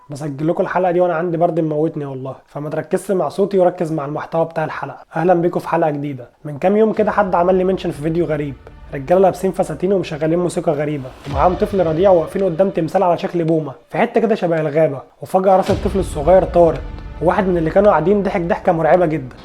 بسجل لكم الحلقة دي وانا عندي برد مموتني والله، فما تركزش مع صوتي وركز مع المحتوى بتاع الحلقة. اهلا بيكم في حلقة جديدة. من كام يوم كده حد عمل لي mention في فيديو غريب، رجاله لابسين فساتين ومشغلين موسيقى غريبة ومعاهم طفل رضيع وواقفين قدام تمثال على شكل بومه في حتة كده شبه الغابة، وفجاة راس الطفل الصغير طارت، وواحد من اللي كانوا قاعدين ضحك ضحكه مرعبة جدا.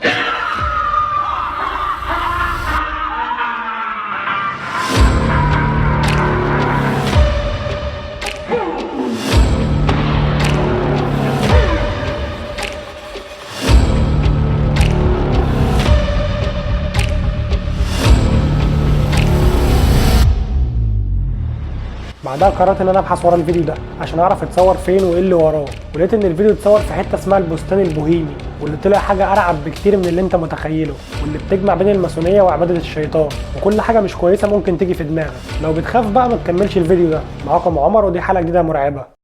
بعدها قررت ان انا ابحث ورا الفيديو ده عشان اعرف اتصور فين وايه اللي وراه، ولقيت ان الفيديو اتصور في حتة اسمها البستان البوهيمي، واللي طلع حاجة ارعب بكتير من اللي انت متخيله، واللي بتجمع بين الماسونيه وعباده الشيطان وكل حاجة مش كويسة ممكن تيجي في دماغك. لو بتخاف بقى ما تكملش الفيديو ده. معاكم عمر ودي حلقة جديدة مرعبة.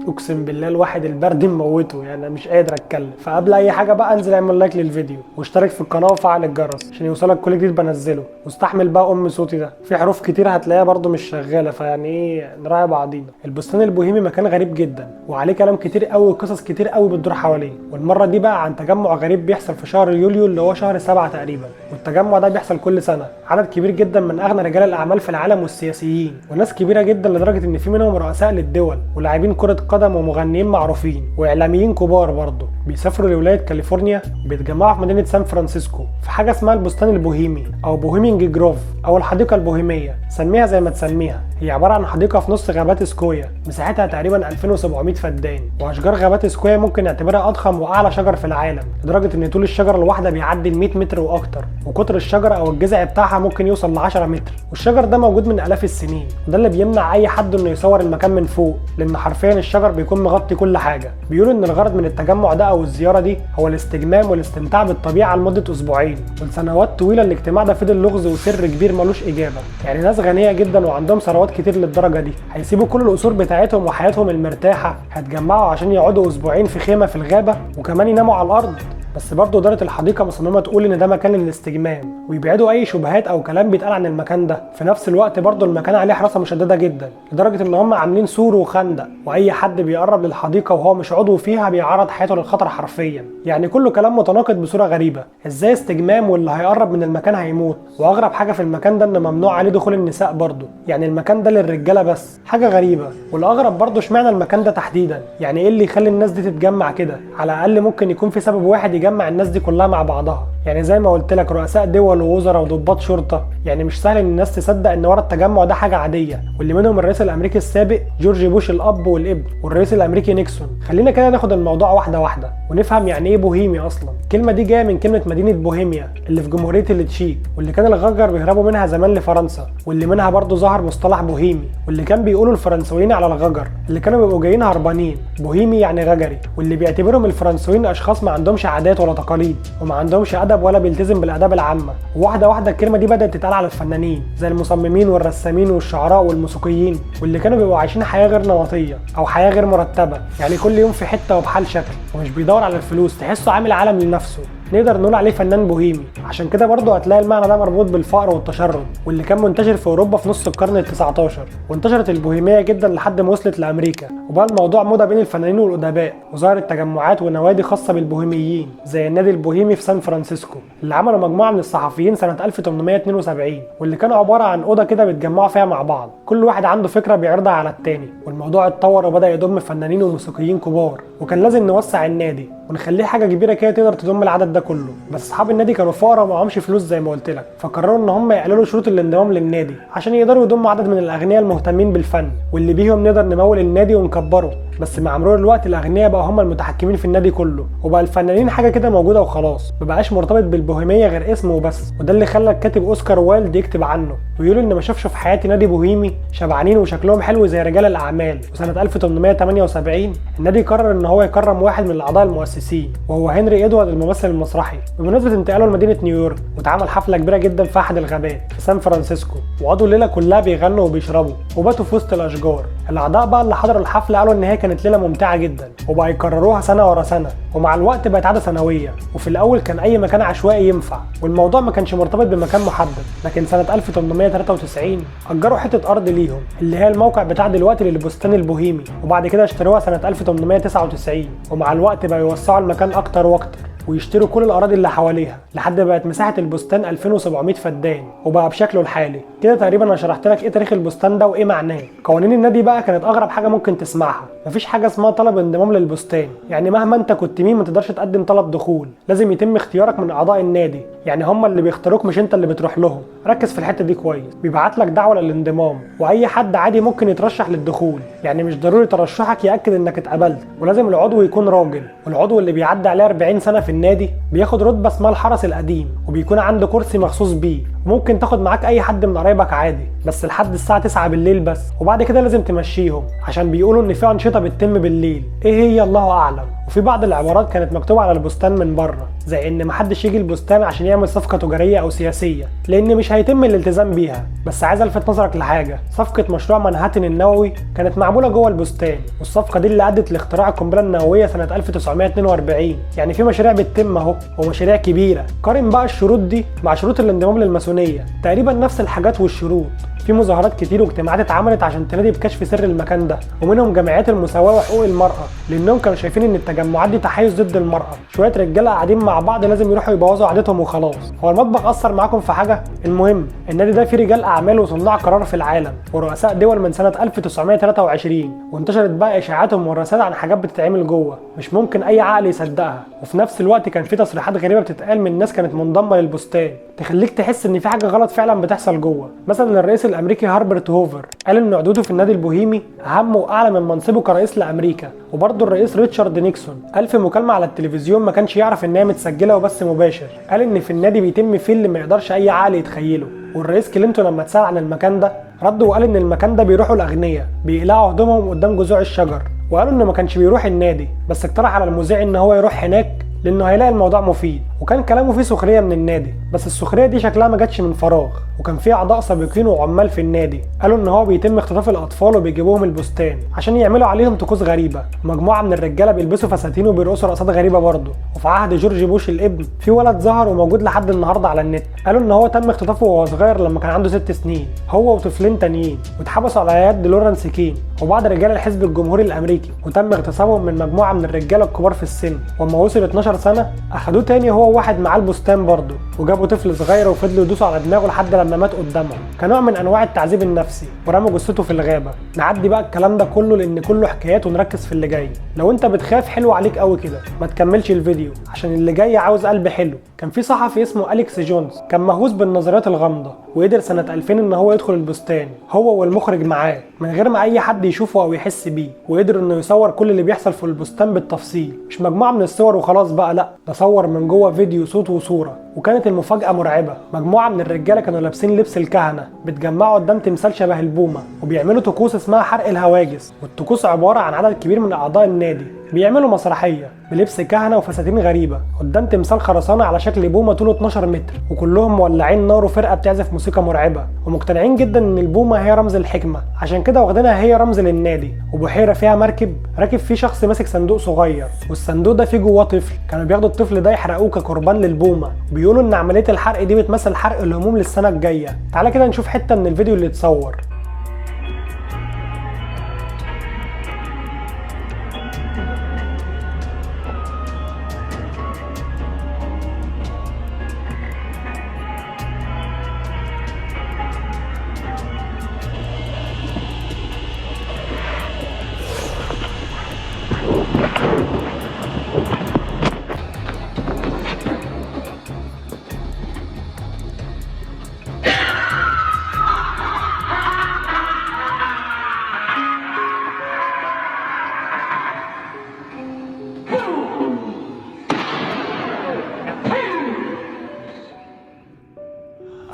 اقسم بالله الواحد البرد مموته، يعني انا مش قادر اتكلم. فقبل اي حاجة بقى انزل اعمل like للفيديو واشترك في القناة وفعل الجرس عشان يوصلك كل جديد بنزله، واستحمل بقى ام صوتي ده، في حروف كتير هتلاقيها برده مش شغالة، فيعني ايه نراعي بعضينا. البستان البوهيمي مكان غريب جدا وعليه كلام كتير قوي وقصص كتير قوي بتدور حواليه، والمرة دي بقى عن تجمع غريب بيحصل في شهر يوليو اللي هو شهر 7 تقريبا، والتجمع ده بيحصل كل سنة. عدد كبير جدا من اغنى رجال الاعمال في العالم والسياسيين وناس كبيرة جدا، لدرجة ان في منهم رؤساء للدول ولاعبين كره قدم ومغنيين معروفين واعلاميين كبار برضه، بيسافروا لولاية كاليفورنيا وبيتجمعوا في مدينة سان فرانسيسكو في حاجة اسمها البستان البوهيمي او Bohemian Grove او الحديقة البوهيميه، سميها زي ما تسميها. هي عبارة عن حديقة في نص غابات سكويا، مساحتها تقريبا 2700 فدان، واشجار غابات سكويا ممكن نعتبرها اضخم واعلى شجر في العالم، لدرجة ان طول الشجرة الواحدة بيعدي ال 100 متر واكتر، وقطر الشجرة او الجذع بتاعها ممكن يوصل ل 10 متر. والشجر ده موجود من الاف السنين، وده اللي بيمنع اي حد انه يصور المكان من فوق، لان حرفيا الشجر بيكون مغطي كل حاجة. بيقولوا ان الغرض من التجمع ده او الزيارة دي هو الاستجمام والاستمتاع بالطبيعة لمدة اسبوعين، ولسنوات طويلة الاجتماع ده فضل لغز وسر كبير ملوش اجابه. يعني ناس غنية جدا وعندهم ثروات كتير للدرجة دي هيسيبوا كل القصور بتاعتهم وحياتهم المرتاحه، هيتجمعوا عشان يقعدوا اسبوعين في خيمة في الغابة وكمان يناموا على الارض؟ بس برضه إدارة الحديقة مصممة تقول إن ده مكان للاستجمام ويبعدوا أي شبهات أو كلام بيتقال عن المكان ده. في نفس الوقت برضه المكان عليه حراسة مشددة جدا، لدرجة إن هم عاملين سور وخندق، وأي حد بيقرب للحديقة وهو مش عضو فيها بيعرض حياته للخطر حرفيا. يعني كله كلام متناقض بصورة غريبة، إزاي استجمام واللي هيقرب من المكان هيموت؟ وأغرب حاجة في المكان ده إن ممنوع عليه دخول النساء برضه، يعني المكان ده للرجالة بس، حاجة غريبة. والأغرب برضه اشمعنى المكان ده تحديدا؟ يعني إيه اللي يخلي الناس دي تتجمع كده؟ على الأقل ممكن يكون في سبب واحد يجمع الناس دي كلها مع بعضها. يعني زي ما قلت لك رؤساء دول ووزراء وضباط شرطه، يعني مش سهل ان الناس تصدق ان ورا التجمع ده حاجة عادية، واللي منهم الرئيس الامريكي السابق جورج بوش الاب والابن والرئيس الامريكي نيكسون. خلينا كده ناخد الموضوع واحدة واحدة ونفهم يعني ايه بوهيمي اصلا. الكلمة دي جاية من كلمة مدينة بوهيميا اللي في جمهورية التشيك، واللي كان الغجر بيهربوا منها زمان لفرنسا، واللي منها برضه ظهر مصطلح بوهيمي، واللي كان بيقولوا الفرنسويين على الغجر اللي كانوا بيبقوا جايين هربانين، بوهيمي يعني غجري، واللي بيعتبرهم الفرنسويين اشخاص ما عندهمش عادات ولا تقاليد وما عندهمش ادب ولا بيلتزم بالاداب العامة. وواحدة واحدة الكلمة دي بدات تتقال على الفنانين زي المصممين والرسامين والشعراء والموسيقيين، واللي كانوا بيبقوا عايشين حياة غير نمطية او حياة غير مرتبه، يعني كل يوم في حتة وبحال شكل، ومش بيدور على الفلوس، تحسه عامل عالم لنفسه، نقدر نقول عليه فنان بوهيمي. عشان كده برضه هتلاقي المعنى ده مربوط بالفقر والتشرد، واللي كان منتشر في اوروبا في نص القرن ال19، وانتشرت البوهيميه جدا لحد ما وصلت لامريكا، وبقى الموضوع موضة بين الفنانين والادباء، وظهرت تجمعات ونوادي خاصة بالبوهيميين زي النادي البوهيمي في سان فرانسيسكو اللي عمله مجموعة من الصحفيين سنة 1872، واللي كانوا عبارة عن اوضة كده بيتجمعوا فيها مع بعض، كل واحد عنده فكرة بيعرضها على التاني. والموضوع اتطور وبدا يضم فنانين وموسيقيين كبار، وكان لازم نوسع النادي ونخليه حاجة كبيرة كده تقدر تضم العدد ده كله. بس اصحاب النادي كانوا فقراء ومعهمش فلوس زي ما قلت لك، فقرروا ان هم يقللوا شروط الانضمام للنادي عشان يقدروا يضموا عدد من الاغنياء المهتمين بالفن، واللي بيهم نقدر نمول النادي ونكبره. بس مع مرور الوقت الاغنياء بقى هم المتحكمين في النادي كله، وبقى الفنانين حاجة كده موجودة وخلاص، مبقاش مرتبط بالبوهيميه غير اسمه وبس. وده اللي خلى الكاتب اوسكار وايلد يكتب عنه ويقول ان ما شافش في حياتي نادي بوهيمي شبعانين وشكلهم حلو زي رجال الاعمال. وسنة 1878 النادي قرر ان هو يكرم واحد من الاعضاء المؤسسين، وهو هنري ادوارد الممثل المصري. المسرحي بمناسبة انتقاله لمدينة نيويورك، واتعمل حفلة كبيرة جدا في احد الغابات في سان فرانسيسكو، وقضوا الليلة كلها بيغنوا وبيشربوا وباتوا في وسط الاشجار. الاعضاء بقى اللي حضروا الحفلة قالوا ان هي كانت ليلة ممتعة جدا، وبقى يكرروها سنة ورا سنة، ومع الوقت بقت عادة سنوية. وفي الاول كان اي مكان عشوائي ينفع، والموضوع ما كانش مرتبط بمكان محدد، لكن سنة 1893 اجروا حتة ارض ليهم اللي هي الموقع بتاع دلوقتي للبستان البوهيمي، وبعد كده اشتروها سنة 1899، ومع الوقت بقى يوسعوا المكان اكتر واكتر ويشتروا كل الاراضي اللي حواليها لحد ما بقت مساحة البستان 2700 فدان وبقى بشكله الحالي. كده تقريبا انا شرحت لك ايه تاريخ البستان ده وايه معناه. قوانين النادي بقى كانت اغرب حاجة ممكن تسمعها. مفيش حاجة اسمها طلب انضمام للبستان، يعني مهما انت كنت مين ما تقدرش تقدم طلب دخول، لازم يتم اختيارك من اعضاء النادي، يعني هم اللي بيختاروك مش انت اللي بتروح لهم. ركز في الحتة دي كويس. بيبعت لك دعوه للانضمام، واي حد عادي ممكن يترشح للدخول، يعني مش ضروري ترشحك ياكد انك اتقبلت، ولازم العضو يكون راجل، والعضو اللي بيعدي عليه 40 سنة في النادي بياخد رتبه اسمها الحرس القديم، وبيكون عنده كرسي مخصوص بيه، وممكن تاخد معاك اي حد من قرايبك عادي، بس لحد الساعة 9 بالليل بس، وبعد كده لازم تمشيهم عشان بيقولوا ان في انشطة بتتم بالليل، ايه هي الله اعلم. وفي بعض العبارات كانت مكتوبة على البستان من بره، زي ان محدش يجي البستان عشان يعمل صفقة تجارية او سياسية لان مش هيتم الالتزام بيها. بس عايز الفت نظرك لحاجة، صفقة مشروع مانهاتن النووي كانت معمولة جوه البستان، والصفقه دي اللي ادت لاختراع القنبلة النووية سنة 1942، يعني في مشاريع بتتم اهو ومشاريع كبيرة. قارن بقى الشروط دي مع شروط الانضمام للماسونيه، تقريبا نفس الحاجات والشروط. في مظاهرات كتير واجتماعات اتعملت عشان تنادي بكشف سر المكان ده، ومنهم جمعيات المساواة وحقوق المراة، لانهم كانوا شايفين ان التجمعات دي تحيز ضد المراة، شوية رجاله قاعدين مع بعض لازم يروحوا يبوظوا عادتهم وخلاص. هو المطبخ اثر معاكم في حاجة؟ المهم النادي ده فيه رجال اعمال وصناع قرار في العالم ورؤساء دول من سنة 1923، وانتشرت بقى اشاعات وممارسات عن حاجات بتتعمل جوه مش ممكن اي عقل يصدقها. وفي نفس الوقت كان في تصريحات غريبة بتتقال من ناس كانت منضمه للبستان تخليك تحس ان في حاجة غلط فعلا بتحصل جوه. مثلا الرئيس الامريكي هاربرت هوفر قال ان عضويته في النادي البوهيمي اهم واعلى من منصبه كرئيس لامريكا. وبرضه الرئيس ريتشارد نيكسون قال في مكالمة على التلفزيون ما كانش يعرف ان هي متسجله وبس مباشر، قال ان في النادي بيتم فيه اللي ما يقدرش اي عقل يتخيله. والرئيس كلينتون لما اتسال عن المكان ده رد وقال ان المكان ده بيروحوا الاغنياء بيقلعوا هدومهم قدام جذوع الشجر، وقالوا انه ما كانش بيروح النادي، بس اقترح على المذيع ان هو يروح هناك لانه هيلاقي الموضوع مفيد. وكان كلامه فيه سخرية من النادي، بس السخرية دي شكلها ما جاتش من فراغ. وكان في اعضاء سابقين وعمال في النادي قالوا ان هو بيتم اختطاف الاطفال وبيجيبوهم البستان عشان يعملوا عليهم طقوس غريبة. مجموعة من الرجالة بيلبسوا فساتين وبيرقصوا رقصات غريبة برضه. وفي عهد جورج بوش الابن في ولد ظهر وموجود لحد النهارده على النت، قالوا ان هو تم اختطافه وهو صغير لما كان عنده 6 سنين، هو وطفلين تانيين، واتحبسوا على يد لورنس كين وبعض رجال الحزب الجمهوري الامريكي، وتم اغتصابهم من مجموعة من الرجالة الكبار في السن. واما وصل 12 سنة اخدوه تاني هو واحد معاه البستان برضه، وجابوا طفل صغير وفضلوا يدوسوا على دماغه لحد لما مات قدامهم كنوع من انواع التعذيب النفسي، ورموا جثته في الغابة. نعدي بقى الكلام ده كله لان كله حكايات ونركز في اللي جاي. لو انت بتخاف حلو عليك قوي كده ما تكملش الفيديو عشان اللي جاي عاوز قلب حلو. كان في صحفي اسمه أليكس جونز كان مهووس بالنظريات الغامضة، وقدر سنة 2000 ان هو يدخل البستان هو والمخرج معاه من غير ما اي حد يشوفه او يحس بيه، وقدر انه يصور كل اللي بيحصل في البستان بالتفصيل، مش مجموعة من الصور وخلاص بقى، لا ده صور من جوه فيديو صوت وصوره. وكانت المفاجأة مرعبة، مجموعة من الرجالة كانوا لابسين لبس الكهنة بيتجمعوا قدام تمثال شبه البومة وبيعملوا طقوس اسمها حرق الهواجس. والطقوس عبارة عن عدد كبير من أعضاء النادي بيعملوا مسرحية بلبس كهنة وفساتين غريبة قدام تمثال خرسانة على شكل بومة طوله 12 متر، وكلهم مولعين نار وفرقة بتعزف موسيقى مرعبة، ومقتنعين جدا ان البومة هي رمز الحكمة عشان كده واخدينها هي رمز للنادي. وبحيرة فيها مركب راكب فيه شخص ماسك صندوق صغير، والصندوق ده فيه جواه طفل، كانوا بياخدوا الطفل ده يحرقوه كقربان للبومة، بيقولوا ان عملية الحرق دي بتمثل حرق الهموم للسنة الجاية. تعالى كده نشوف حتة من الفيديو اللي اتصور.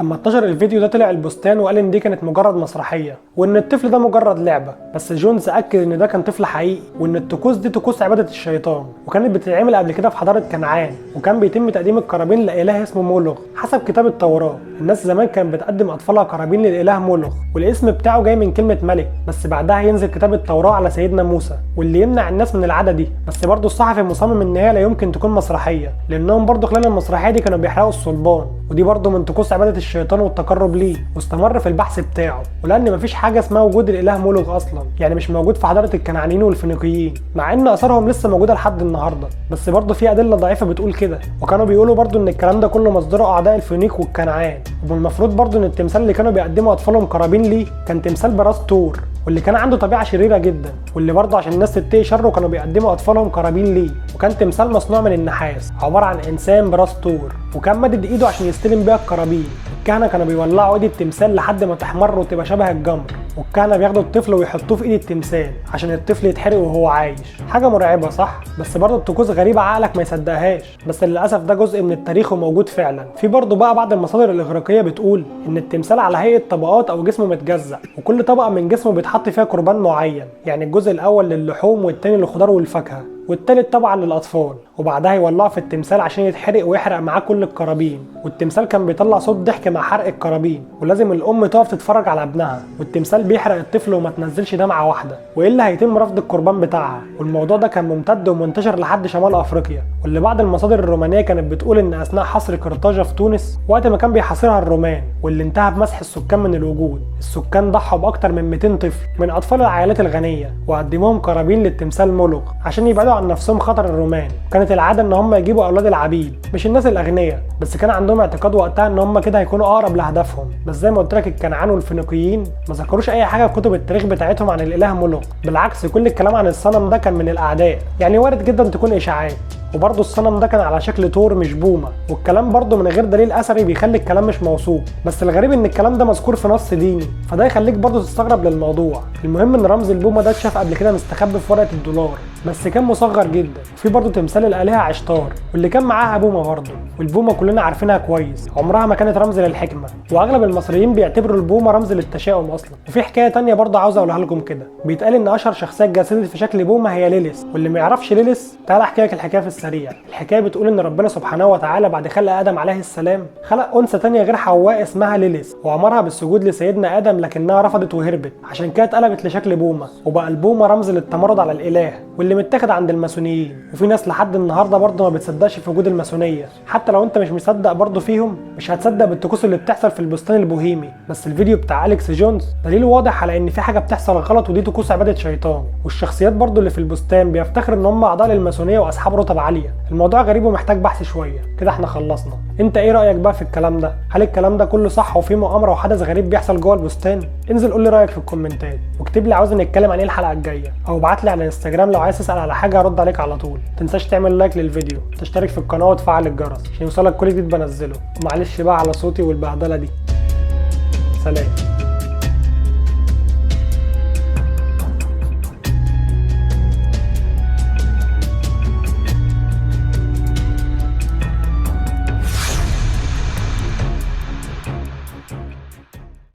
اما انتشر الفيديو ده طلع البستان وقال ان دي كانت مجرد مسرحية وان الطفل ده مجرد لعبه، بس جونز اكد ان ده كان طفل حقيقي وان الطقوس دي طقوس عباده الشيطان، وكانت بتتعمل قبل كده في حضارة كنعان، وكان بيتم تقديم القرابين لاله اسمه مولوخ حسب كتاب التوراة. الناس زمان كانت بتقدم اطفالها قرابين للاله مولوخ، والاسم بتاعه جاي من كلمة ملك، بس بعدها ينزل كتاب التوراة على سيدنا موسى واللي يمنع الناس من العادة دي. بس برضه الصحفي مصمم ان هي لا يمكن تكون مسرحية، لانهم برضه خلال المسرحية دي كانوا بيحرقوا الصلبان، ودي برضه من طقوس عباده الشيطان والتقرب ليه. واستمر في البحث بتاعه، ولان مفيش حاجة اسمها وجود الاله مولوخ اصلا، يعني مش موجود في حضارة الكنعانيين والفينيقيين، مع ان اثارهم لسه موجودة لحد النهارده، بس برضه في ادلة ضعيفة بتقول كده. وكانوا بيقولوا برضه ان الكلام ده كله مصدره اعداء الفينيق والكنعان، والمفروض برضه ان التمثال اللي كانوا بيقدموا اطفالهم قرابين ليه كان تمثال براس تور، واللي كان عنده طبيعة شريرة جدا، واللي برضه عشان الناس تتقي شره كانوا بيقدموا اطفالهم قرابين ليه. وكان تمثال مصنوع من النحاس عبارة عن انسان براس تور، وكان مدد ايده عشان يستلم بيها القرابين. الكهنة كانوا بيولعوا ايد التمثال لحد ما تحمر وتبقى شبه الجمر، والكهنة بياخدوا الطفل ويحطوه في ايد التمثال عشان الطفل يتحرق وهو عايش. حاجة مرعبة صح؟ بس برضه الطقوس غريبة عقلك ما يصدقهاش، بس للاسف ده جزء من التاريخ وموجود فعلا. في برضه بقى بعض المصادر الاغريقية بتقول ان التمثال على هيئة طبقات او جسمه متجزأ، وكل طبقه من جسمه بيتحط فيها قربان معين، يعني الجزء الاول للحوم والتاني للخضار والفاكهه والتالت طبعا للاطفال، وبعدها يولعوا في التمثال عشان يتحرق ويحرق معاه كل القرابين. والتمثال كان بيطلع صوت ضحك مع حرق القرابين، ولازم الام تقف تتفرج على ابنها والتمثال بيحرق الطفل وما تنزلش دمعه واحدة، والا هيتم رفض القربان بتاعها. والموضوع ده كان ممتد ومنتشر لحد شمال افريقيا، واللي بعض المصادر الرومانية كانت بتقول ان اثناء حصر قرطاجه في تونس وقت ما كان بيحاصرها الرومان، واللي انتهى بمسح السكان من الوجود، السكان ضحوا باكتر من 200 طفل من اطفال العائلات الغنية وقدموهم قرابين للتمثال مولوخ عشان يبعدوا عن نفسهم خطر الرومان. كانت العادة ان هم يجيبوا اولاد العبيد مش الناس الاغنياء، بس كان عندهم اعتقاد وقتها ان هم كده هيكونوا اقرب لهدفهم. بس زي ما قلت لك الكنعان والفينيقيين ما ذكروش اي حاجة في كتب التاريخ بتاعتهم عن الاله مولوخ، بالعكس كل الكلام عن الصنم ده كان من الاعداء، يعني وارد جدا تكون اشاعات. وبرضه الصنم ده كان على شكل تور مش بومه، والكلام برضه من غير دليل اثري بيخلي الكلام مش موثوق، بس الغريب ان الكلام ده مذكور في نص ديني، فده يخليك برضه تستغرب للموضوع. المهم ان رمز البومه ده اتشاف قبل كده مستخبي في ورقة الدولار، بس كان مصغر جدا. وفي برضه تمثال الالهة عشتار واللي كان معاها بومه برضه، والبومه كلنا عارفينها كويس، عمرها ما كانت رمز للحكمة، واغلب المصريين بيعتبروا البومه رمز للتشاؤم اصلا. وفي حكاية تانية برضه عاوز اقولها لكم كده، بيتقال ان اشهر شخصية اتجسدت في شكل بومه هي ليليس، واللي ما يعرفش ليليس تعالى احكي لك الحكاية في السريع. الحكاية بتقول ان ربنا سبحانه وتعالى بعد خلق ادم عليه السلام خلق انثى تانية غير حواء اسمها ليليس، وامرها بالسجود لسيدنا ادم لكنها رفضت وهربت، عشان كده اتقلبت لشكل بومه، وبقى البومه رمز للتمرد على الاله واللي متاخد عند الماسونيين. وفي ناس لحد النهارده برضه ما بتصدقش في وجود الماسونيه، حتى لو انت مش مصدق برضه فيهم مش هتصدق بالطقوس اللي بتحصل في البستان البوهيمي. بس الفيديو بتاع اليكس جونز دليل واضح على ان في حاجة بتحصل غلط، ودي طقوس عباده شيطان. والشخصيات برضه اللي في البستان بيفتخروا ان هم اعضاء للماسونيه واصحاب رتب عالية. الموضوع غريب ومحتاج بحث شوية. كده احنا خلصنا. انت ايه رايك بقى في الكلام ده؟ هل الكلام ده كله صح وفي مؤامرة وحدث غريب بيحصل جوه البستان؟ انزل قول لي رايك في الكومنتات، واكتب لي عاوز نتكلم عن ايه الحلقة الجاية، او ابعت لي على الانستجرام لو عايز تسال على حاجة هرد عليك على طول. متنساش تعمل like للفيديو، تشترك في القناة وتفعل الجرس عشان يوصلك كل جديد بنزله. ومعلش بقى على صوتي والبهدله دي. سلام.